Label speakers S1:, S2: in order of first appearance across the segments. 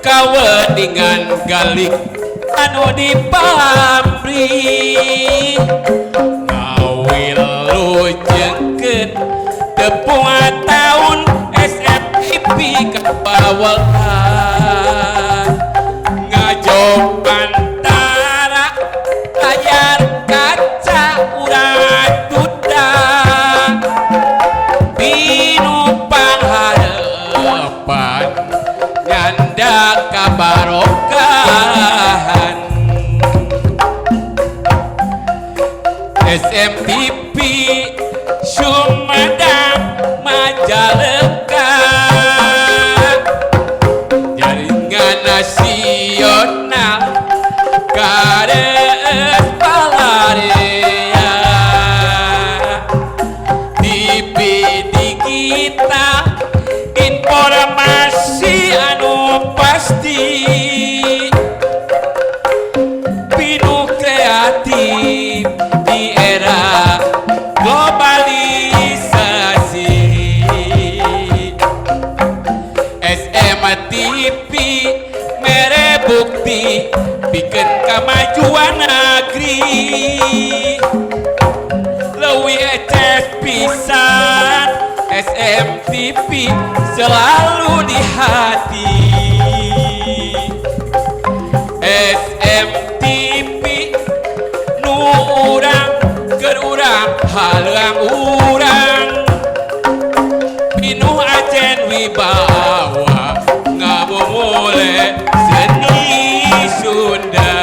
S1: Kaweningan galik anu dipamri ngawilujengkeun tepung taun SMTV kabawelas ngajopantara layar kaca urat duda pinu pangharepan nyanda kabarokahan. SMTV Sumedang Majalengka jaringan nasional Kades Palarea TV digital informasi anu pasti pinuh kreatif di era globalisasi. SMTV mere bukti pikeun kamajuan negeri leuwih eces pisan SMTV selalu di hati. SMTV nu urang keur urang haleuang urang pinuh ajen wibawa ngamumule seni Sunda.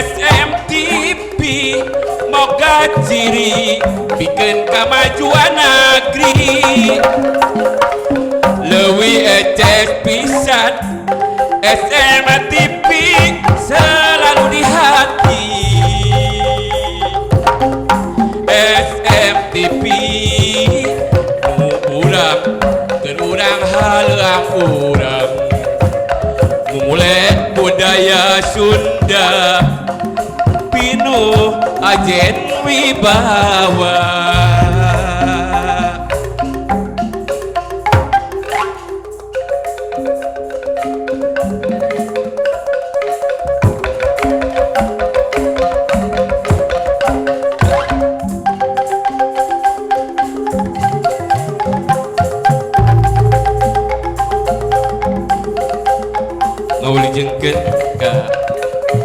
S1: SMTV moga ciri pikeun kamajuan negeri leuwih eces pisan SMTV selalu di hati. SMTV nu urang keur urang haleuang urang mumule budaya Sunda pinuh ajen wibawa. Ngawulijengkeun ka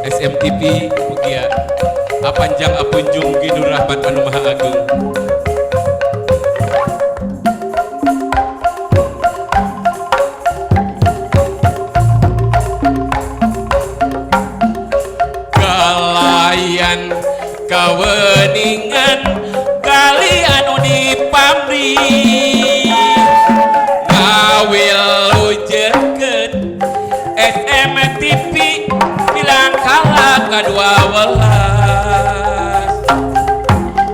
S1: SMTV mugia apanjang apunjung gidur rahmat anu maha agung. Kalayan kaweningan kali anu dipamri ngawilujengkeun SMTV bilang kalah ka-12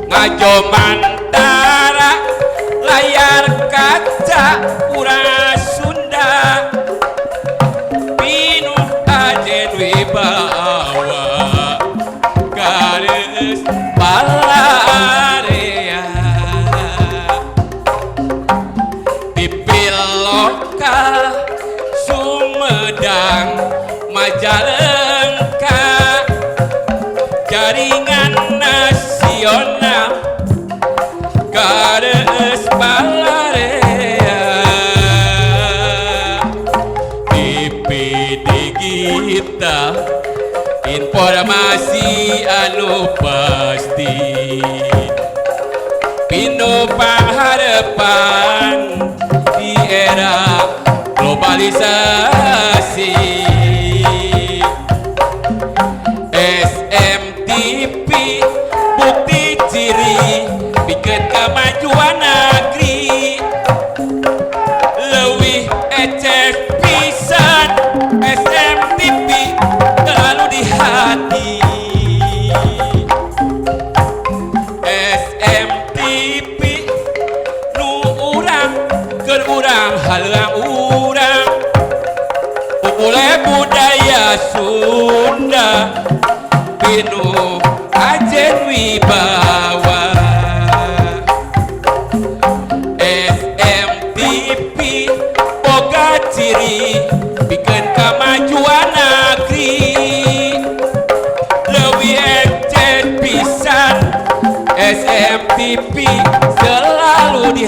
S1: ngajomantara layar kaca urang Sunda pinuh ajen wibawa garis palarea TV lokal Sumedang Majalengka jaringan nasional Kades Palarea TV digital informasi anu pasti pinuh pangharepan di era globalisasi. SMTV bukti ciri pikeun kamajuan negeri leuwih eces pisan SMTV selalu di hati. SMTV nu urang keur urang haleuang urang mumule budaya Sunda pinuh ajen wibawa. SMTV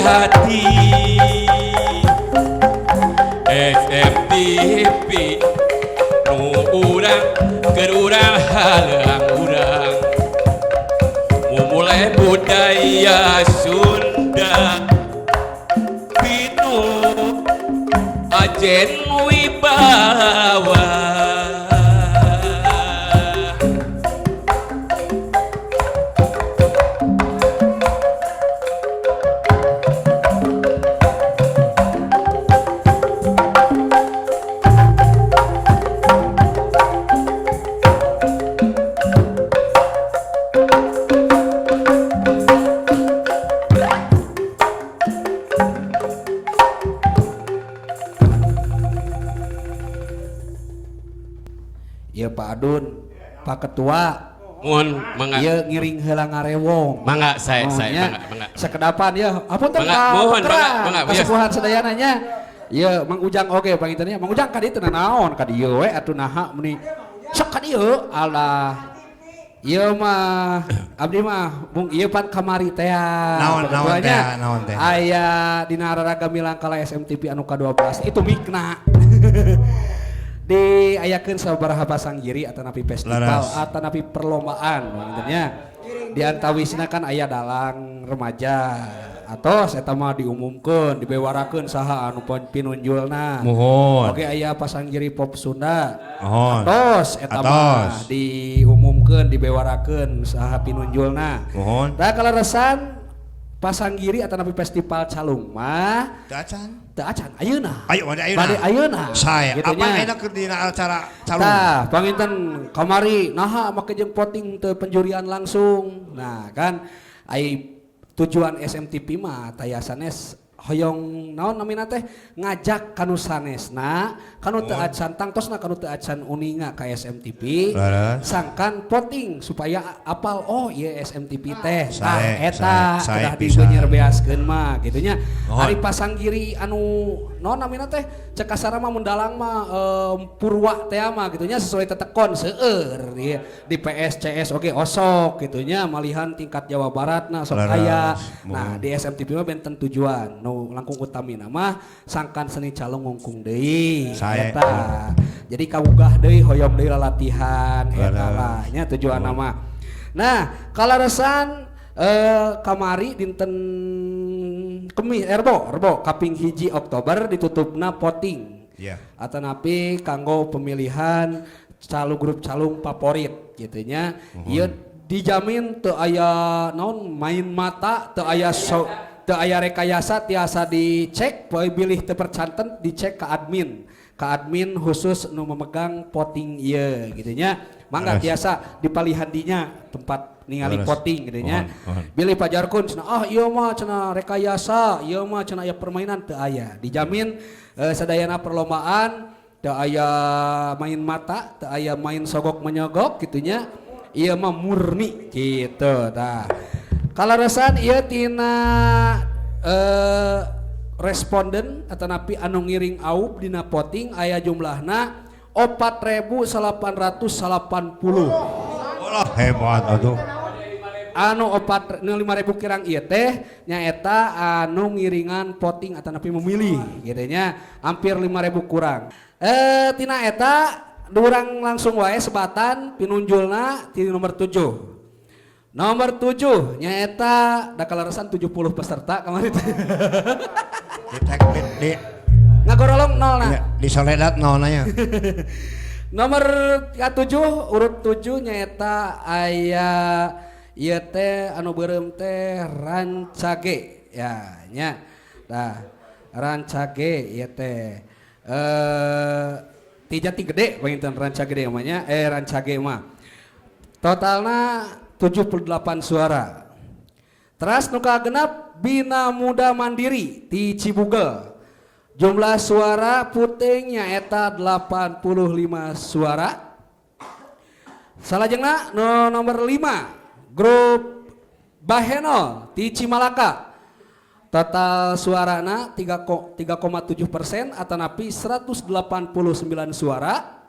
S1: hati. SMTV nu urang keur urang halang urang mumule budaya Sunda pinu ajen wibawa.
S2: Iya Pak Adun, Pak Ketua,
S1: Mohon mangga.
S2: Iya ngiring heula ngarewong.
S1: Mangga saya
S2: Oh,
S1: saya
S2: nya.
S1: mangga mangga.
S2: Sekedapan ya. Apunten
S1: Mangga,
S2: ka
S1: mohon,
S2: Pekerang,
S1: mangga, mangga,
S2: kasepuhan sadayana nya. Iya Mang Ujang oge panginten nya. Mang Ujang ka dieu teu naon ka dieu we atuh naha meuni. Sok ka dieu alah. Ieu mah abdi mah mung ieu pan kamari teh.
S3: Naon, naon teh, naon teh?
S2: Aya dina raraga milangkala SMTV anu ka-12 itu mikna. Diayakeun sabaraha pasanggiri atanapi festival atanapi perlombaan panginten nya. Di antawisna kan aya dalang remaja atos eta mah diumumkeun dibewarakeun saha anu pinunjulna.
S3: Muhun.
S2: Oke aya pasanggiri pop Sunda.
S3: Muhun.
S2: Atos eta mah diumumkeun dibewarakeun saha pinunjulna.
S3: Muhun.
S2: Nah kaleresan pasanggiri atanapi festival calung mah
S3: Teu acan.
S2: Teu acan ayeuna.
S3: Ayo bade ayeuna.
S2: Bade ayeuna.
S3: Saya
S2: Gitu
S3: apa
S2: nya.
S3: enak keur dina acara calung.
S2: Tah, panginten kamari naha make jeung voting teu penjurian langsung. Nah, kan ai tujuan SMTV mah taya sanes hoyong naon namina teh ngajak kanu sanesna, kanu teu acan tangtosna kanu teu acan uninga ka SMTV. Sangkan voting supaya apal oh ieu SMTV teh. Tah eta kedah dibeunyer-beaskeun mah kitu nya. Ari pasanggiri anu naon namina teh cek kasarna mah mun dalang mah purwa teh mah kitu nya sesuai tetekon seueur di PSCS oge osok kitu nya malihan tingkat Jawa Barat na sok aya. Nah di SMTV mah benten tujuan nu langkung utamina mah sangkan seni calung ngungkung deui eta. Jadi kawugah deui hoyom deui lalatihan eta lah nya tujuan mah. Nah kalaresan kamari dinten Kemis Rebo kaping 1 Oktober ditutupna voting.
S3: Yeah.
S2: Atanapi kanggo pemilihan calung grup calung favorit gitu nya. Ieu dijamin teu aya naon main mata, teu aya teu aya rekayasa tiasa dicek poe bilih teu percanten dicek ka admin. Ka admin khusus nu memegang voting ieu gitu nya. Mangga tiasa dipalihan dinya tempat ningali voting gitu nya. Bilih pajarkeun cenah ah ieu mah cenah rekayasa, ieu mah cenah aya permainan teu aya. Dijamin sadayana perlombaan teu aya main mata, teu aya main sogok menyogok gitu nya. Ieu mah murni gitu tah. Kalaresan ieu tina responden atanapi anu ngiring aub dina voting aya jumlahna 4.880.
S3: Allah hebat atuh.
S2: Anu 5.000 kirang ieu teh nyaeta anu ngiringan voting atanapi memilih gitu nya hampir 5.000 kurang. Tina eta durang langsung wae sebatan pinunjulna ti nomor 7. Nomor 7 nyaeta da kaleresan 70 peserta kamari teh.
S3: Di
S2: ngagorolong nol na.
S3: Di soledat nol nanya.
S2: Nomor 7 urut 7 nyaeta aya ieu teh anu beureum teh Rancage ya nya. Tah Rancage ieu teh ti Jati Gede panginten Rancage mah nya Rancage mah. Totalna 78 suara. Teras nu kagenep Bina Muda Mandiri ti Cibugel. Jumlah suara puting nyaeta 85 suara. Salajengna nu nomor 5 grup Baheno ti Cimalaka. Total suarana 3,7% atanapi 189 suara.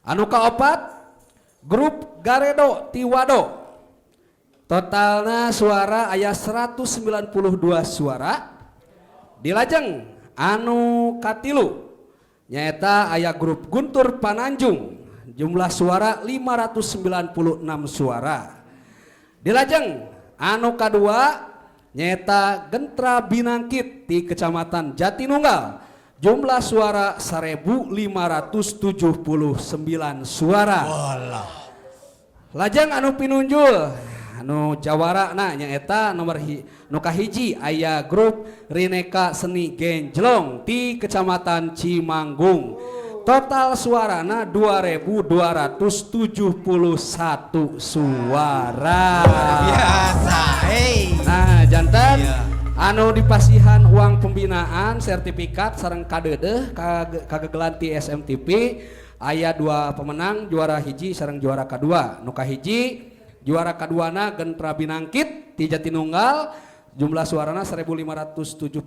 S2: Anu kaopat grup Garedo ti Wado. Totalna suara aya 192 suara. Dilajeng anu katilu nyaeta aya grup Guntur Pananjung jumlah suara 596 suara. Dilajeng anu kadua nyaeta Gentra Binangkit di Kecamatan Jatinunggal jumlah suara 1579 suara.
S3: Walah.
S2: Lajeng anu pinunjul anu jawara na nyaeta nomor nu kahiji aya grup Rineka Seni Genjlong di Kecamatan Cimanggung. Total suarana 2271 suara.
S3: Biasa. Hey.
S2: Nah, janten
S3: Iya.
S2: anu dipasihan uang pembinaan sertifikat sareng kadeudeuh kagegelan ti SMTP aya dua pemenang, juara hiji sareng juara kadua. Nu kahiji juara kaduana Gentra Binangkit ti Jatinunggal jumlah suarana 1579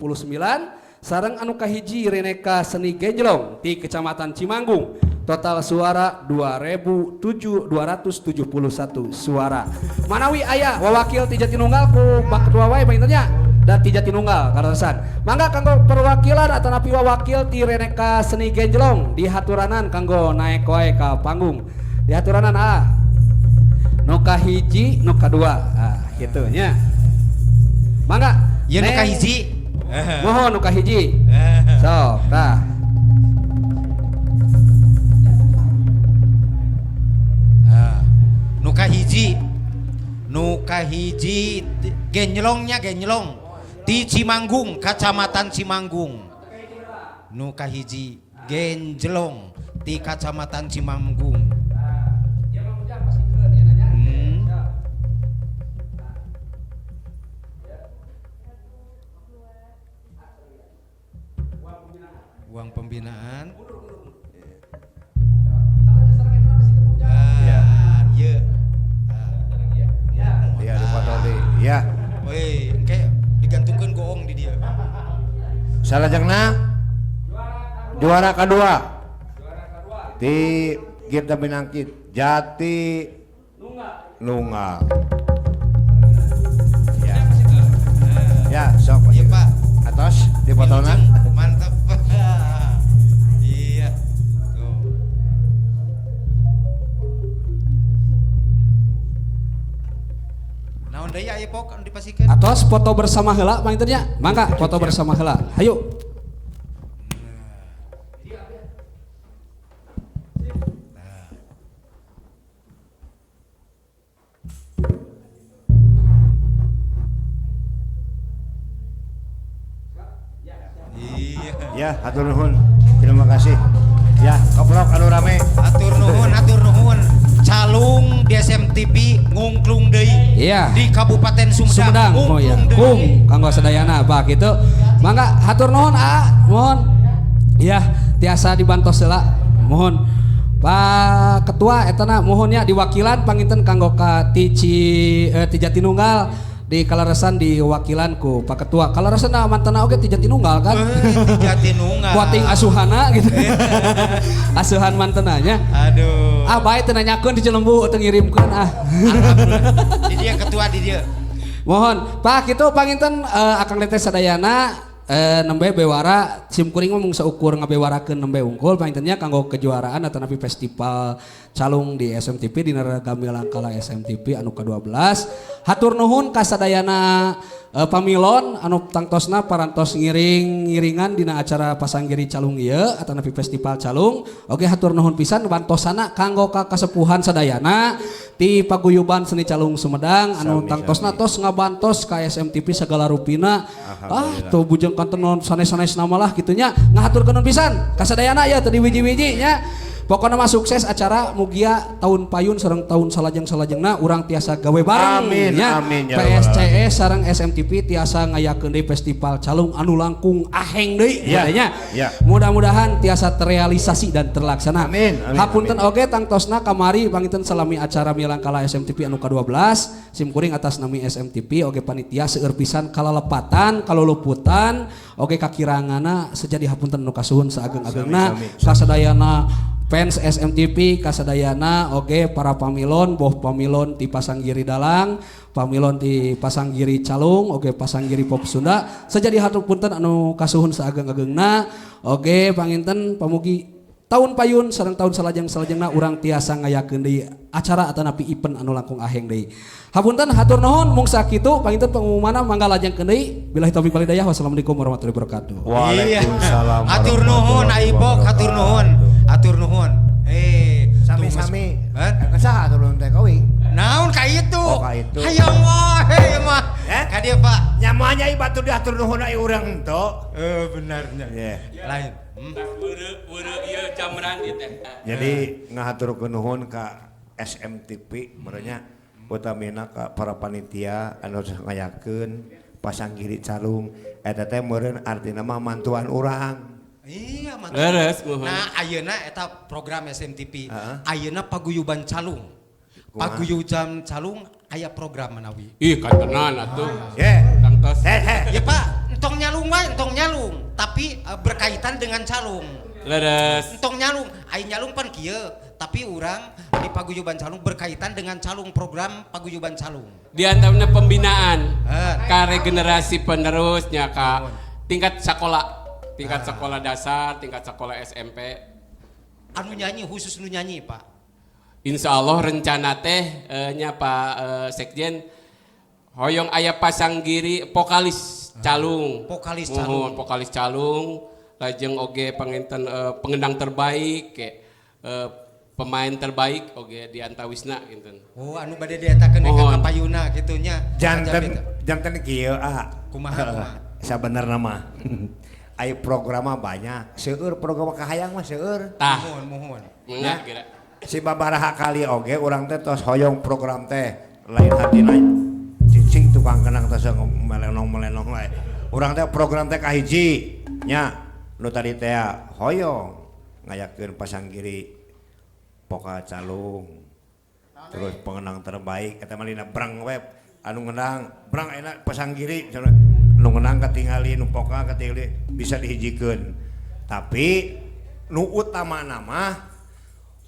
S2: sareng anu kahiji Reneka Seni Genjlong ti Kecamatan Cimanggung total suara 2271 suara. Manawi aya wawakil ti Jatinunggal ku Pak Ketua wae panginten nya dan ti Jatinunggal karasan. Mangga kanggo perwakilan atanapi wawakil ti Reneka Seni Genjlong dihaturanan kanggo naek wae ka panggung. Dihaturanan a. Nu kahiji, nu kadua. Ah, kitu nya. Mangga.
S3: Ieu nu
S2: Neng.
S3: kahiji.
S2: Mohon nu kahiji. Sok, tah.
S3: Ah, nu kahiji. Nu kahiji genjlongnya genjlong di Cimanggung, Kacamatan Cimanggung. Nu kahiji genjlong di Kacamatan Cimanggung. Hmm. Uang pembinaan. Ah, iya.
S4: Iya, dipoto deui. Ya.
S3: Woi, engke digantungkeun goong di dia.
S4: Salajengna juara kedua di Girda Binangkit Jati Nunggal. Ya. Ya, sok.
S3: Iya, Pak.
S4: Atos dipotona.
S3: Mantap. Iya. Tuh. Naon deui aya pok anu dipasikeun?
S2: Atos foto bersama heula panginten nya. Mangga foto bersama heula. Hayu.
S3: Iya.
S4: Ya, hatur nuhun. Terima kasih. Ya, koprok anu rame.
S3: Atur nuhun, atur nuhun. Calung di SMTP ngungklung deui.
S2: Iya.
S3: Di Kabupaten Sumedang,
S2: Sumedang, oh iya.
S3: ngungklung deui.
S2: Kum kanggo sadayana Pak kitu. Mangga hatur nuhun A, mohon. Iya, tiasa dibantos heula. Mohon. Pak Ketua etana mohon ya diwakilan panginten kanggo ka ti ti Jatinunggal di kaleresan diwakilan ku Pak Ketua. Kaleresan mantena oge ti Jatinunggal kan.
S3: Ti Jatinunggal.
S2: Kuating asuhana gitu. Asuhan mantenanya.
S3: Aduh.
S2: Ah bae teu nanyakeun di Cilembu teu ngirimkeun ah.
S3: Alhamdulillah. Di dia ketua di dia.
S2: Mohon Pak kitu panginten Akang Teteh sadayana nembe bewara sim kuring mah mung saukur ngabewarakeun nembe unggul pangintennya kanggo kejuaraan atanapi festival calung di SMTP dina ragam Milangkala SMTP anu ke-12. Hatur nuhun ka sadayana pamilon anu tangtosna parantos ngiring-ngiringan dina acara pasanggiri calung ieu atanapi festival calung. Oke hatur nuhun pisan bantosana kanggo ka kasepuhan sadayana ti paguyuban seni calung Sumedang anu
S4: Sami,
S2: tangtosna
S4: sami.
S2: tos ngabantos ka SMTP segala rupina. Ah
S4: Alhamdulillah.
S2: tuh bujeng kanten sanes-sanes nama lah gitunya ngahaturkeun nuhun pisan ka sadayana ya tadi wiji-wiji nya. Pokoknya mah sukses acara mugia tahun payun sareng tahun salajeng-salajengna urang tiasa gawe bareng
S4: Amin,
S2: ya.
S4: amin, ya rabbal
S2: PSCS sareng SMTP tiasa ngayakeun deui festival calung anu langkung aheng deui
S4: Ya,
S2: nya.
S4: ya.
S2: Mudah-mudahan tiasa terrealisasi dan terlaksana.
S4: Amin, amin,
S2: Hapunten
S4: amin.
S2: oge tangtosna kamari panginten salami acara Milangkala SMTP anu ka-12 sim kuring atas nami SMTP oge panitia seueur pisan kalalepatan kaluluputan oge kakirangana sejadi hapunten nu kasuhun saageng-agengna
S4: Sami, sami.
S2: kasadayana Fans SMTV kasadayana oge para pamilon, boh pamilon ti Pasanggiri Dalang, pamilon ti Pasanggiri Calung, oge Pasanggiri Pop Sunda. Sajadi hatur punten anu kasuhun saageng-agengna. Oge panginten pamugi tahun payun sareng tahun salajeng-salajengna urang tiasa ngayakeun deui acara atanapi event anu langkung aheng deui. Hapunten, hatur nuhun, mung sakitu panginten pengumumanna, mangga lajengkeun deui. Billahi taufik wal hidayah, wassalamualaikum warahmatullahi wabarakatuh.
S4: Waalaikumsalam.
S3: Hatur nuhun, Aibok, hatur nuhun. Hatur nuhun. Eh,
S4: Sami-sami.
S3: Hah?
S4: Saha atuh teh kawing?
S3: Naon ka itu?
S4: Oh, ka itu.
S3: Hayang wae mah.
S4: Eh?
S3: Ka dieu, Pak.
S4: Nyamuanya batur diatur nuhun ai urang ento.
S3: Eh, benarnya.
S4: Yeah.
S3: Lain.
S1: Weureu weureu ieu camran ieu teh.
S4: Jadi ngahaturkeun nuhun ka SMTV merenya, utamina ka para panitia anu ngayakeun Pasanggiri Calung eta teh meureun artina mah mantuan urang.
S3: Iya, mantap.
S1: Leres, muhun.
S3: Nah, ayeuna eta program SMTV.
S4: Heeh.
S3: Ayeuna Paguyuban Calung.
S4: Kumaha?
S3: Paguyuban Calung aya program manawi.
S1: Ih, kantenan atuh.
S4: Ye.
S1: Tangtos.
S4: Heh heh.
S3: Ya Pak, entong nyalung wae, entong nyalung, tapi berkaitan dengan calung.
S1: Leres.
S3: Entong nyalung, ai nyalung pan kieu, tapi urang di Paguyuban Calung berkaitan dengan calung, program Paguyuban Calung.
S1: Di antaranya pembinaan
S3: Eh.
S1: ka regenerasi penerusnya ka tingkat sekolah, tingkat sekolah dasar, tingkat sekolah SMP.
S3: Anu nyanyi, khusus nu nyanyi, Pak.
S1: Insya Allah rencana teh nya Pak Sekjen hoyong aya Pasanggiri vokalis calung.
S3: Vokalis
S1: Muhun,
S3: calung.
S1: Vokalis calung, lajeng oge panginten pengendang terbaik ke pemain terbaik oge di antawisna kinten.
S3: Oh, anu bade dietakeun ka
S1: Muhun.
S3: kapayuna kitu nya.
S4: Janten janten kieu ah.
S3: Kumaha, kumaha?
S4: Sabenerna mah ai program mah banyak. Seueur program kahayang mah seueur.
S1: Tah,
S3: Muhun, muhun.
S1: mangga kira.
S4: Si babaraha kali oge urang teh tos hoyong program teh lain hatina cicing tukang kenang tos melenong-melenong wae. Urang teh program teh kahiji nya nu tadi teh hoyong ngayakeun Pasanggiri pokal calung. Terus pengenang terbaik eta mah dina brang we anu ngenang brang enak Pasanggiri cenah. Nu ngenang katingali, nu pokal katingali bisa dihijikeun. Tapi nu utamana mah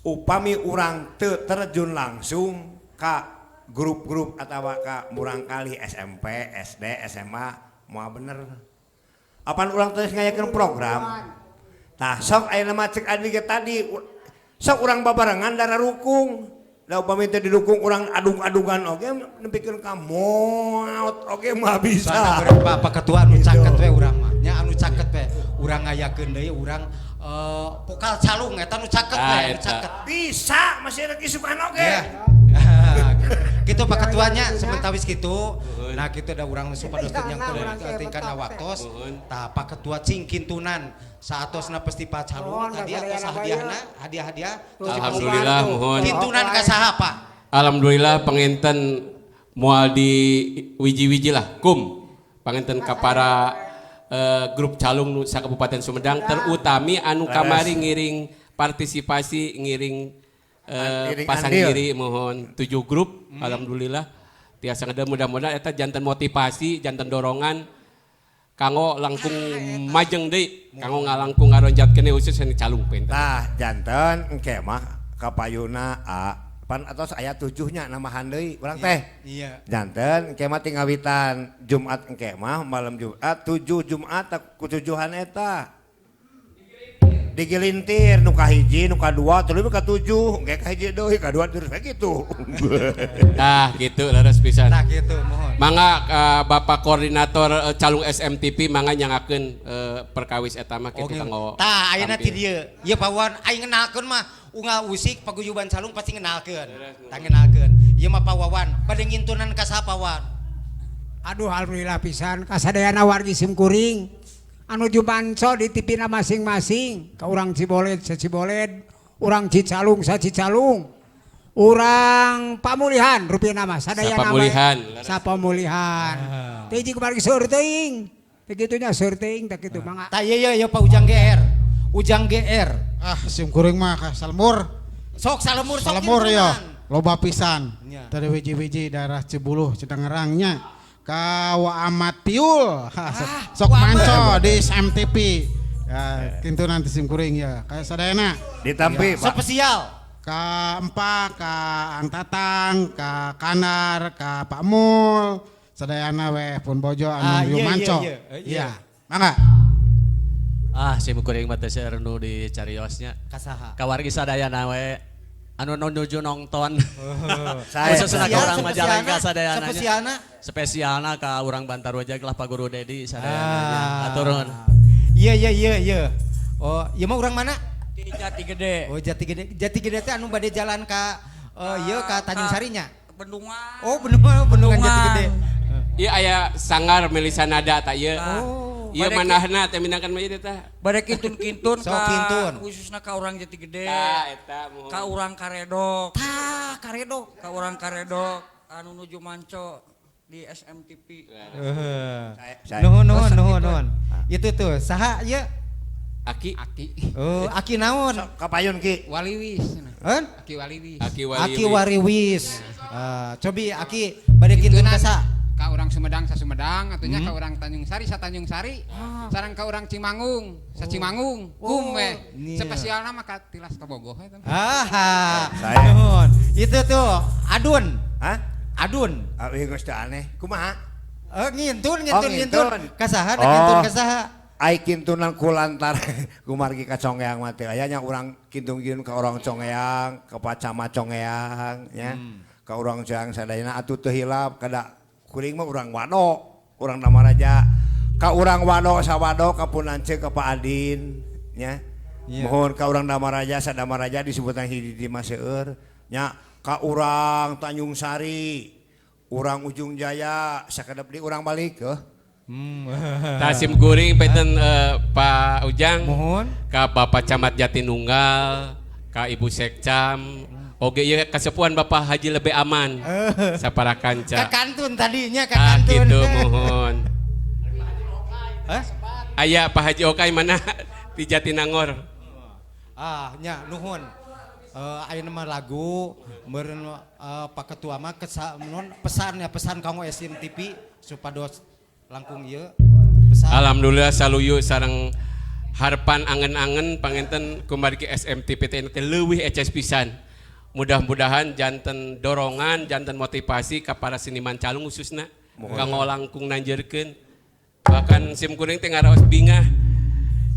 S4: upami urang teu terjun langsung ka grup-grup atau ka murangkali SMP, SD, SMA moal bener. Apan urang terus ngayakeun program. Tah sok ayeuna mah cek adi ge tadi sok urang babarengan darah rukung. Da upami teu didukung urang adung-adungan oge nepikeun ka maot oge mah bisa.
S3: Soalna beureum Pak, Pak Ketua anu
S4: Gitu.
S3: caket we urang mah. Nya anu caket we. Urang ngayakeun deui urang pokal calung eta nu caket we,
S1: Ah,
S3: anu
S1: eta.
S3: caket.
S4: Bisa masih rek isukan oge.
S3: Ya. Gitu Pak Ketuanya sementawis gitu. Nah gitu ada urang supados teu nyangkul tingkat waktos. Tah Pak Ketua cing kintunan saatosna festival calung tadi atos hadiahna, hadiah-hadiah.
S1: Alhamdulillah muhun.
S3: Kintunan ka saha Pak?
S1: Alhamdulillah panginten moal di wiji-wiji lah kum panginten ka para grup calung nu sa Kabupaten Sumedang, terutami anu kamari ngiring partisipasi, ngiring
S4: Ngiring
S1: Pasanggiri, mohon tujuh grup. Alhamdulillah tiasa ngede, mudah-mudahan eta janten motivasi, janten dorongan kanggo langkung majeng deui, kanggo ngalangkung ngaronjat kene khusus seni calung penten.
S4: Tah janten engke mah kapayuna a pan atos aya tujuhnya namahan deui urang teh.
S3: Iya.
S4: Janten engke mah tingawitan Jumat engke mah malam Jumat tujuh Jumat tak kutujuhan eta. Digelintir nu kahiji, nu kadua, terus nu katujuh, engke kahiji deui, kadua terus kayak gitu.
S1: Tah gitu, leres pisan.
S3: Tah gitu mohon.
S1: Mangga Bapak Koordinator Calung SMTV mangga nyangakeun perkawis eta mah kitu
S3: Oke.
S1: kanggo
S3: Tah ayeuna ti
S1: tampil.
S3: dieu. Ieu Pak Wan aing ngenalkeun mah unggal usik Paguyuban Calung pasti ngenalkeun. Tah ngenalkeun. Ieu mah Pak Wawan, bade ngintunan ka saha Pak Wan?
S5: Aduh, alhamdulillah pisan kasadayana wargi simkuring anu jumanco di TV-na masing-masing, ka urang Ciboled sa Ciboled, urang Cicalung sa Cicalung, urang Pamulihan rupina mah sadayana.
S1: Sapamulihan.
S5: Sapamulihan teh hiji kumargi seueur teuing teh kitu nya, seueur teuing teh kitu mangga.
S3: Tah ieu ieu ieu Pak Ujang GR. Ujang GR.
S6: Ah, sim kuring mah ka Salmur.
S3: Sok salemur, sok
S6: Salmur ya.
S3: kintunan.
S6: Loba pisan.
S3: Nya.
S6: Dari wiji-wiji daerah Cibuluh, Citangerangnya. Ka Wa Amat Piul. Ha, sok
S3: Wa Amat.
S6: manco di SMTV. Ya, Ya, kintunan ti sim kuring ya. Ka sadayana.
S4: Ditampi, Pak.
S3: Spesial.
S6: Ka Empak, ka Ang Tatang, ka Kanar, ka Pak Mul, sadayana weh pun bojo anu
S3: Iya, iya,
S6: manco.
S3: iya, iya.
S6: Iya. Mangga.
S7: Ah, sim kuring mah teh seueur nu dicariosnya.
S3: Kasaha.
S7: Ka wargi sadayana we anu nuju nonton.
S4: Saya.
S7: Khususna ka urang Majalengka sadayana.
S3: Spesialna.
S7: Spesialna ka urang Bantarwajag lah Pak Guru Dedi sadayana. Atur nuhun.
S3: Iya iya iya iya. Oh, ieu mah urang mana?
S8: Di Jati Gede.
S3: Oh, Jati Gede. Jati Gede teh anu bade jalan ka ieu ka Tanjung Sarinya.
S8: Bendungan.
S3: Oh, bendungan bendungan Jati Gede.
S1: Ieu aya sanggar Melisa Nada tak ieu.
S8: Oh.
S1: Ieu manahna teh minangkan mah ieu teh.
S8: Bade kintun-kintun
S3: Sok
S8: ka
S3: kintun.
S8: Khususna ka urang Jati Gede.
S1: Tah eta muhun.
S8: Ka urang Karedok.
S3: Tah, Karedok.
S8: Ka urang Karedok anu nuju manco di SMTP.
S4: Saya.
S3: Nuhun nuhun nuhun nuhun. Itu tuh saha ieu?
S1: Aki
S9: Aki
S3: Oh, Aki naon?
S4: Kapayun Ki.
S9: Waliwis.
S3: Heuh?
S9: Aki Waliwis.
S1: Aki Wali.
S3: Aki Wariwis. Ah, cobi Aki bade kintun ka saha?
S9: Ka urang Sumedang sa Sumedang, atunya ka urang Tanjung Sari sa Tanjung Sari, sareng ka urang Cimanggung sa Cimanggung. Kum we.
S3: Iya.
S9: Spesialna mah ka tilas ka Bogoh eta.
S3: Ah,
S4: Saya.
S3: nuhun. Itu tuh Adun.
S4: Hah?
S3: Adun.
S4: Ah, ieu geus teu aneh. Kumaha?
S3: Eh, ngintun,
S4: Oh,
S3: ngintun, ngintun.
S4: ngintun.
S3: Kasaha, da
S4: Oh.
S3: ngintun kasaha.
S4: Ai kintunan kulantar kumargi ka Congeang mah teh aya nya urang kintun-kintun ka orang Congeang, ka Pak Camat Congeang nya. Ka urang Congeang sadayana atuh teu hilap kada kuring mah urang Wado, urang Damaraja. Ka urang Wado sawado ka pun lanceuk ka Pak Adin nya.
S3: Iya.
S4: Mohon ka urang Damaraja sadamaraja disebutan hiji di mah seueur nya. Ka urang Tanjung Sari, urang Ujung Jaya sakedep di urang balik heuh.
S1: Tah sim kuring penten Pak Ujang.
S3: Mohon.
S1: Ka Bapak Camat Jatinunggal, ka Ibu Sekcam, oge ieu kasepuhan Bapak Haji Lebe Aman. Sapara kanca.
S3: Ka kantun tadinya, ka
S1: Ah
S3: kantun.
S1: gitu mohon.
S3: Hah?
S1: Aya Pak Haji Okai mana di Jatinangor.
S3: Ah, nya nuhun. Ayeuna mah lagu meureun Pak Ketua mah non pesan ya pesan kanggo SMTP supados langkung ieu pesan.
S1: Alhamdulillah saluyu sareng harpan angen-angen panginten kumargi SMTP teh teh leuwih eces pisan. Mudah-mudahan janten dorongan, janten motivasi ka para seniman calung khususna kanggo langkung nanjeurkeun. Bahkan sim kuring teh ngaraos bingah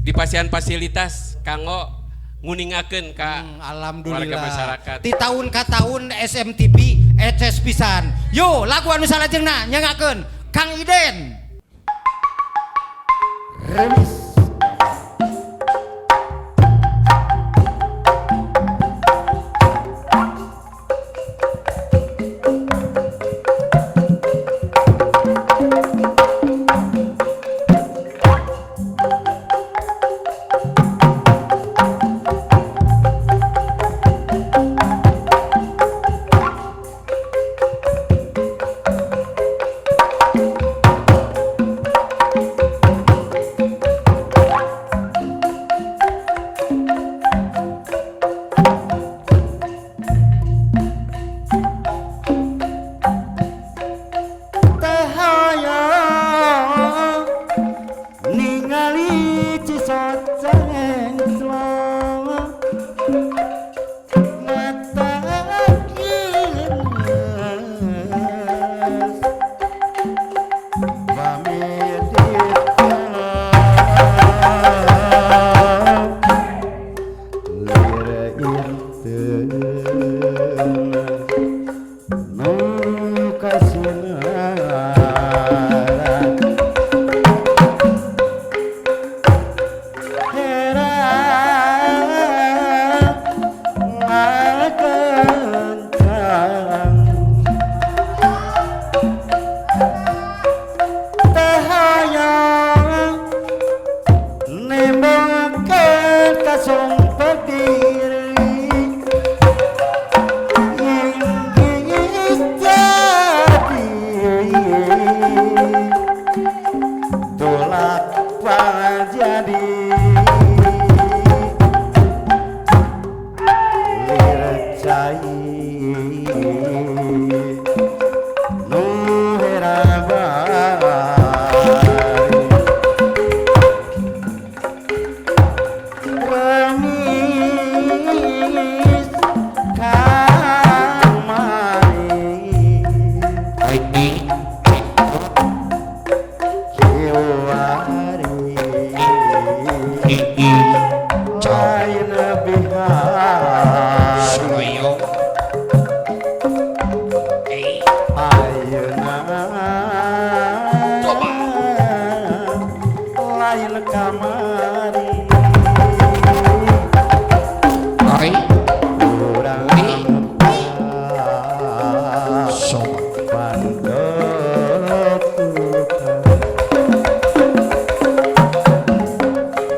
S1: di pasian fasilitas kanggo nguningakeun ka
S3: Alhamdulillah.
S1: warga masyarakat.
S3: Di tahun ka tahun SMTP eces pisan. Yo, lagu anu salajengna nyangakeun Kang Iden.
S4: Remis.
S10: Lain kamari
S1: Oi
S10: urang sopan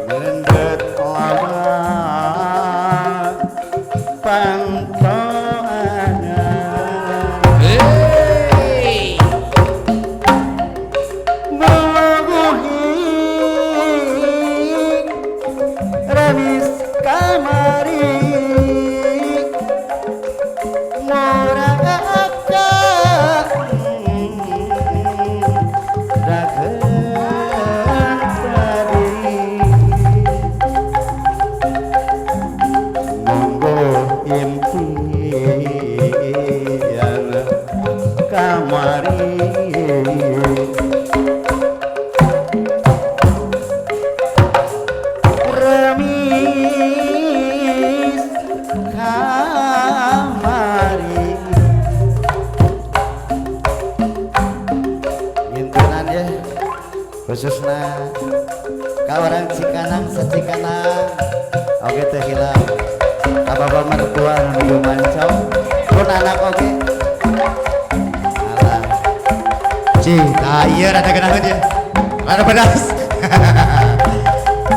S10: mendet lawan pantoannya.
S1: Hey.
S10: Mungguhin remis kamari muraka dagen tadi monggo impian kamari remis kamari
S11: Ngintunan ya khususnya ka orang Cikanang sacikanang oge teh hilap ka bapak mertua nu manco pun anak oge alah
S3: Cih, tah ieu rada geunaheun ye. Rada pedas.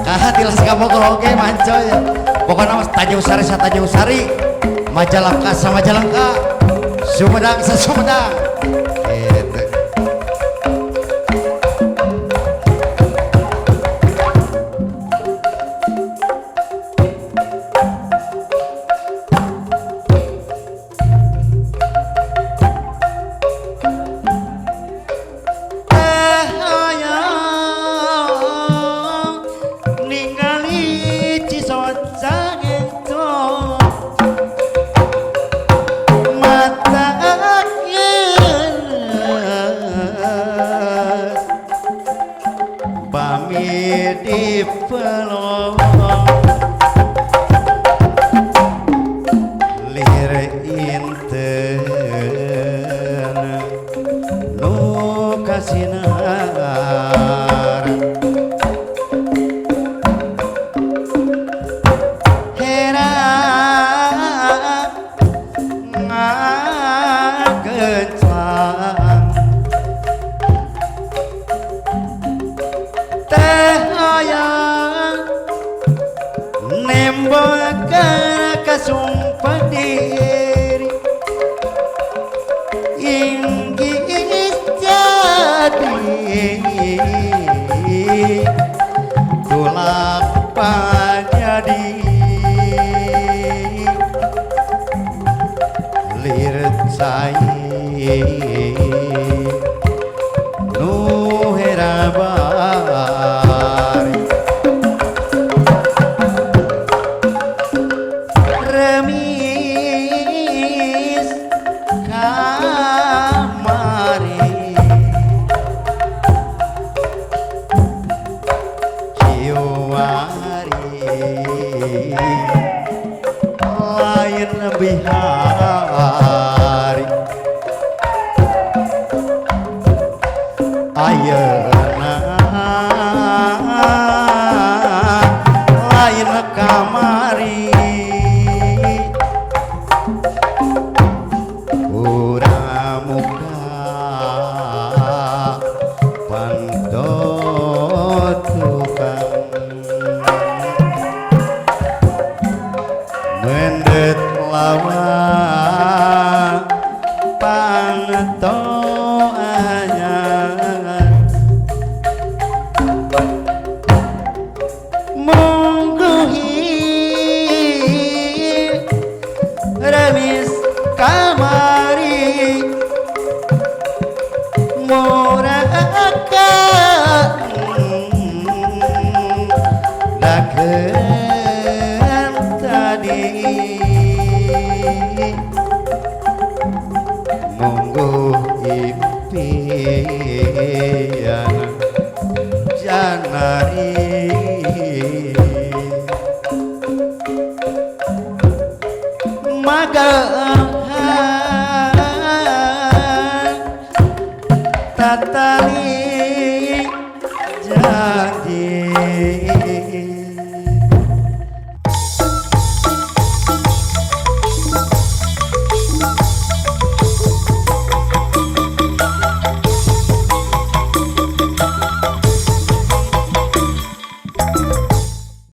S3: Kaha tilas ka Bogor oge manco ya. Pokona mah Tanjung Sari sa Tanjung Sari, Majalengka sa Majalengka, Sumedang sa Sumedang. Gitu.
S10: Teh hoyong ningali Cisoca ngencong mata ngeus pami dipelong lir inten nu kasinar herang ngagencang teh hayang nembokeun kasumpah diri inggih jadi tulak panyadi lir cai nu herabari remis kamari kiwari lain bihari ayeuna lain kamari urang muka pantot tukang mendet lawan panto anyar mungguhi remis kamari muraka dagen tadi mungguh impian janari magehan tatali